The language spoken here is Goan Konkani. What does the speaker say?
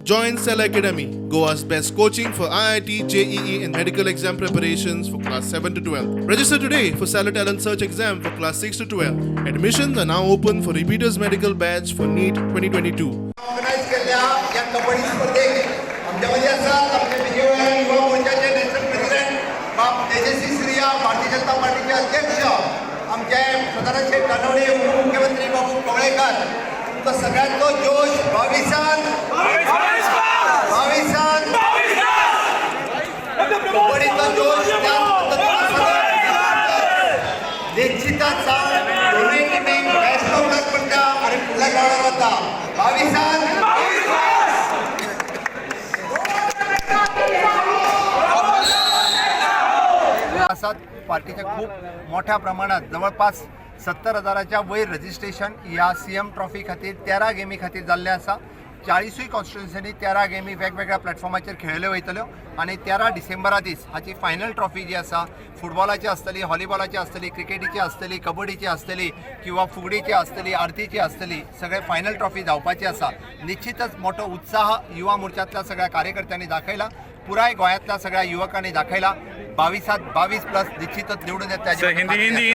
Join Cell Academy, Goa's best coaching for IIT, JEE, and medical exam preparations for class 7 to 12. Register today for Stellar Talent Search exam for class 6 to 12. Admissions are now open for repeaters medical batch for NEET 2022. Organise केल्ल्या या कबड्डी स्पर्धेक आमच्यामध्ये आसात आमचे विजय युवा मोर्चाचे नॅशनल प्रेसिडेंट बाब तेजस्वी श्रीया, भारतीय जनता पार्टीचे अध्यक्ष आमचे सदानंद शेठ तानवडे, उपमुख्यमंत्री बाबू कवळेकर. तुमचा सगळ्यांचो जोश बावीसान बावीसान कबड्डीचा जोश त्याच पद्दतीन निश्चितच दोन्ही टिमीक बेस्ट ऑफ लक म्हणटा आनी फुडल्या ग्रावंडार वता. बावीसान. आसात पार्टीचे खूप मोठ्या प्रमाणात, जवळपास 70 हजाराच्या वयर रजिस्ट्रेशन ह्या सीएम ट्रॉफी खातीर 13 गेमी खातीर जाल्लें आसा. 40ूय कॉन्स्टिट्युन्सीनी 13 गेमी वेगवेगळ्या प्लॅटफॉर्माचेर खेळ्ळ्यो वयतल्यो आनी 13 डिसेंबरा दीस हाची फायनल ट्रॉफी जी आसा, फुटबॉलाची आसतली, व्हॉलीबॉलाची आसतली, क्रिकेटीची आसतली, कबड्डीची आसतली किंवा फुगडीची आसतली, आरतीची आसतली, सगळे फायनल ट्रॉफी जावपाची आसा. निश्चितच मोठो उत्साह युवा मोर्चातल्या सगळ्या कार्यकर्त्यांनी दाखयला, पुराय गोंयांतल्या सगळ्या युवकांनी दाखयला. बावीसात 22 प्लस निश्चितच निवडून येतले. हिंदी हिंदी.